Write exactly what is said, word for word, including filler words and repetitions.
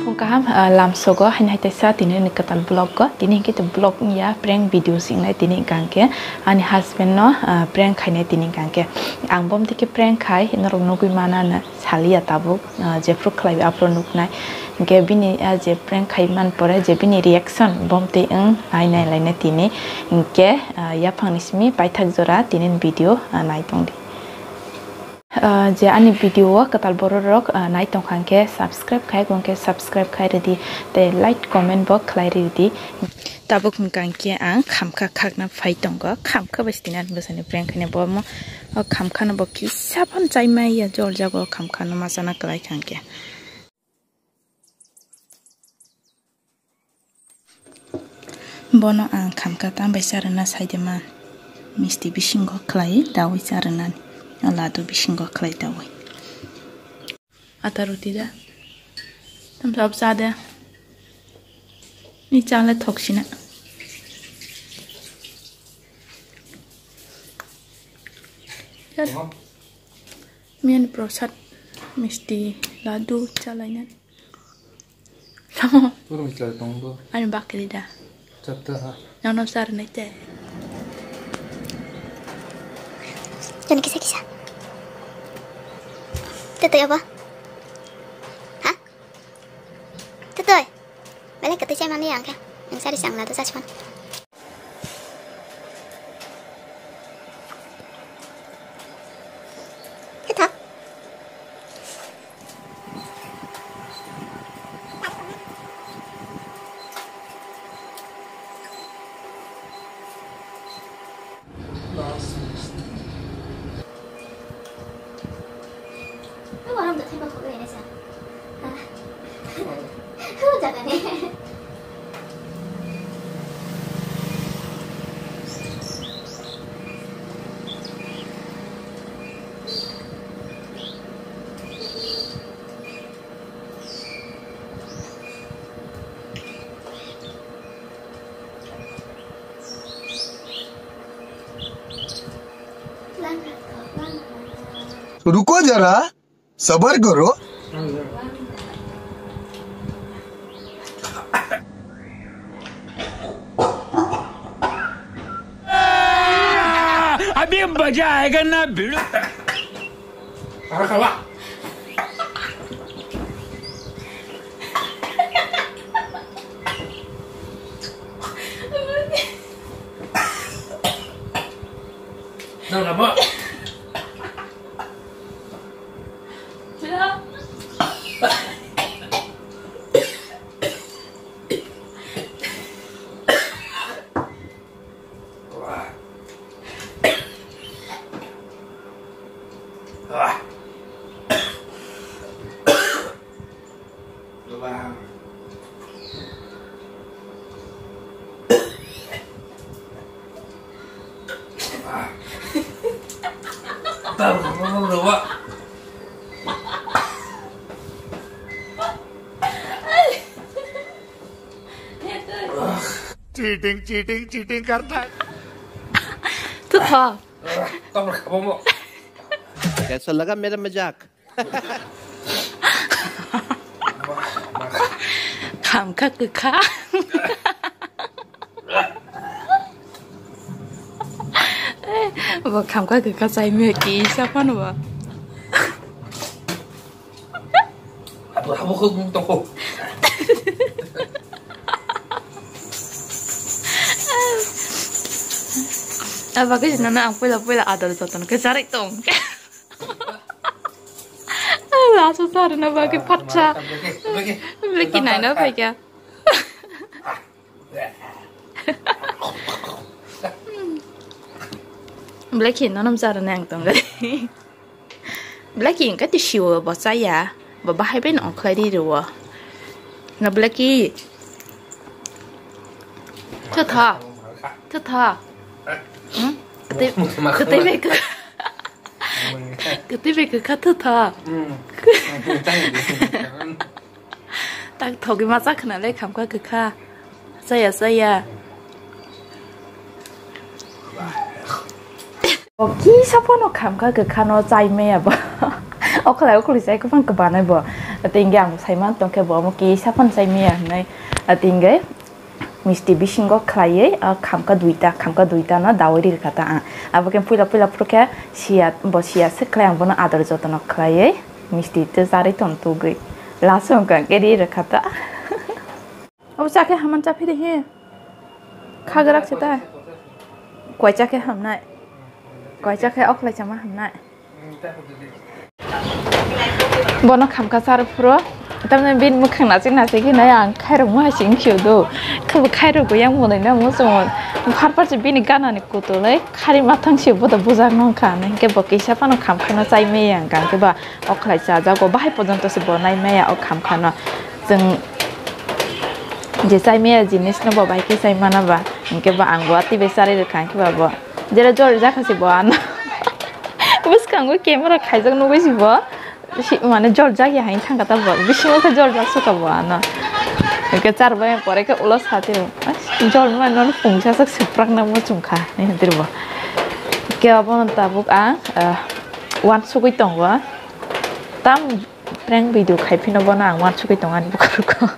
Phung kaham, ah, lamsogo haini hai teisa tini ni kwtal vlog o. Tini hwnkhe to vlog wngya, prank video se wngnai tini hwnkhe ani husband no, ah, prank khainai tini hwnkhe. Ang bom tike prank khai norok nugwi mana na. Saliya tabuk, ah, jephru khlai aphuru nuknai. Hwnkhe bini, ah, je prank khai man pore je bini reaction bom tei wng nai nai lainai tini. Hwnkhe, ah, yaphangni simi paithak jora tini video, ah, nai tongdi. Ah, je ani video o kwtal borok rok, ah, nai tongkha hwnkhe subscribe khai, hwnkhe subscribe khai rwdi tei like comment bo khlai rwdi. Tabuk hwnkha hwnkhe ang khamkha khakna phai tongo, khamkha bai sini ani bwsani prank khaina bo omo, o khamkha no bo kisa phano chai maya jol jago, o khamkha no ma chana kwlai kha hwnkhe. Bono ang khamkha tam bai charwna sai de man, misti bisingo khlai daui charwnani, ladu bisingo khlai daui. Ata roti da. Tam sab sa de. Ni chale thok sina. Chal. Miyan prosad misti ladu chalainan. Tamo. Puro misti ladu tong bo. Ani bakri da. Chatta ha. Nono sar nai te. Jan kisa kisa. Tete apa? Ha? Tete. Balik kete cai mani angke. Yang sari sang ladu sasman. Tete. रुको जरा, सबर करो। अभी मजा आएगा ना भिड़ो। Ara kala. Nang lama. Cheating, cheating, cheating करता है। तो था। कैसा लगा मेरा मजाक? Khamkha kwkha. Bo khamkha kwkha chai maya kisa phano bo. Abo, abo khe mung tong kho. Abo khe sinana ang puila puila ador joton khe charai tong. Laso sarna bagwi phatsa. Bleki naina phaikha. Bleki nonom sarna ang tong. Bleki engka ti siwo bo chaya. Bo bahai bai no khlai ri rwo. Na Bleki. Tha tha. Tha tha. Hmm? Kete kete bai. Kwtwi bai kwkha thwtho. Mm. Tak thogwi ma cha khna le khamkha kwkha. Chaya chaya. Bo kisa phano khamkha kwkhano chai maya bo. Okhlai okhlai chai kwbang kwbanai bo. Tei hwnkhe ang saiman tongkhe bo omo kisa phano chai maya hinwi. Tei hwnkhe misti bisingo khlaiwi, ah, khamkha duita, khamkha duita no dawi ri rwkha ta ang. Abo khe puila puila phuru khe siya, bo siya se khlai ang bono ador jotono khlaiwi misti tei charwi tong tugwi. Last o hwnkha hwnkhe ri rwkha ta. Abo cha khe haman cha phiri he. Khagrak se ta. Koi cha khe hamnai. Koi cha khe okhlai chama hamnai. Bono khamkha char phuru. Tamni bini mwkhang nachi nachi khe nai ang khairok ma sing sio do. Khabo khairok bo yang monai na mo chongo. Phar phar se bini gana ni kutulai khari mathang se boda bujak nong kha. Hingke bo kisa phano khamkha no chai maya ang khe ba okhlai cha jago bahai pojonto se bo nai maya o khamkha no. Chwng je chai maya jinis no bo bai khe chai mana ba. Hingke ba ang bo ati bai charwi rwkha hingke ba bo. Jera jol jakha se bo ano. Bwskango camera khaijak nugwi se bo. Si, mane jol jak ya hai thangkha ta bo. Bisingo khe jol jak suka bo ano. Hingke char bai pore khe ulo sati bo. Jol mano pungsa sak seprak na mo chungkha. Ni hwntir bo. Ke abono tabuk ang, ah, wan sugwi tongo. Tam prank video khai phino bono ang wan sugwi tongo ani bukhuk.